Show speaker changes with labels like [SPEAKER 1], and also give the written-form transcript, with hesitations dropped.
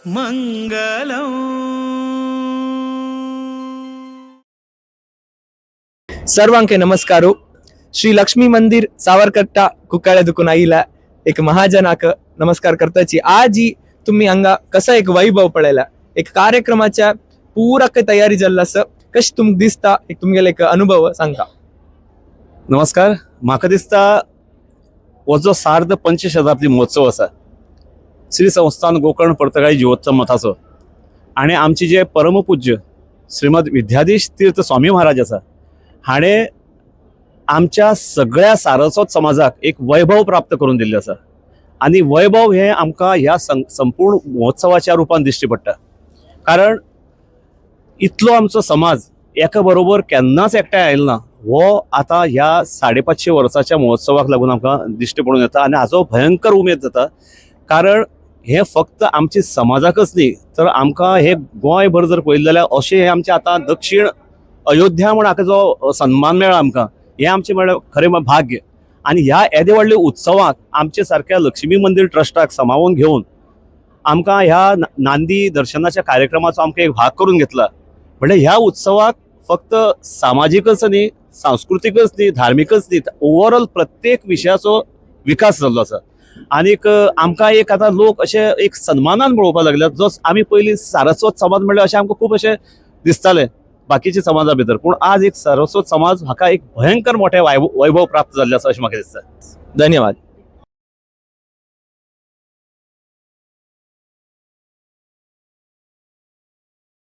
[SPEAKER 1] मंगलम.
[SPEAKER 2] सर्वांके नमस्कारो. श्री लक्ष्मी मंदिर सावरकट्टा कुकाळे दुकून आईला एक महाजनाक नमस्कार करताची. आज ही तुम्ही हांगा कसा एक वैभव पळयला, एक कार्यक्रमाच्या पुरा काही तयारी जाल्ला आसा. कशी तुमकां दिसता, एक तुमगेले एक अनुभव सांगता.
[SPEAKER 3] नमस्कार. म्हाका दिसता हो जो सार्ध पंचशताब्दी महोत्सव आसा श्री संस्थान गोकर्ण पर्तगाळी जिवोत्सव मठाचो आनी आमचे जे परमपूज्य श्रीमद विद्याधीश तीर्थ स्वामी महाराज आसा, हाणें आमच्या सगळ्या सारस्वत समाजाक एक वैभव प्राप्त करून दिल्लें आसा आनी वैभव हें आमकां ह्या संपूर्ण महोत्सवाच्या रुपान दिश्टी पडटा. कारण इतलो आमचो समाज एका बरोबर केन्नाच एकठांय आयलो ना, हो आतां ह्या 550 वर्साच्या महोत्सवाक लागून आमकां दिश्टी पडून येता आनी हाचो भयंकर उमेद जाता. कारण हें फक्त आमच्या समाजाकच न्ही, तर आमकां हे गोंयभर जर पळयलें जाल्यार अशें हें आमचें आतां दक्षीण अयोध्या म्हूण हाका जो सन्मान मेळ्ळा आमकां, हें आमचें म्हळ्यार खरें म्हळ्यार भाग्य. आनी ह्या येदे व्हडल्या उत्सवाक आमचे सारक्या लक्ष्मी मंदीर ट्रस्टाक समावून घेवन आमकां ह्या नांदी दर्शनाच्या कार्यक्रमाचो आमकां एक भाग करून घेतला. म्हणल्यार ह्या उत्सवाक फक्त सामाजिकच न्ही, सांस्कृतिकच न्ही, धार्मिकच न्ही, ओवरऑल प्रत्येक विशयाचो विकास जाल्लो आसा. आनीक आमकां एक आतां लोक अशे एक सन्मानान पळोवपाक लागल्यात. जो आमी पयलीं सारस्वत समाज म्हणल्यार अशें आमकां खूब अशें दिसतालें बाकीच्या समाजा भितर, पूण आज एक सारस्वत समाज हाका एक भयंकर मोठें वैभव प्राप्त जाल्लें आसा अशें म्हाका दिसता.
[SPEAKER 2] धन्यवाद.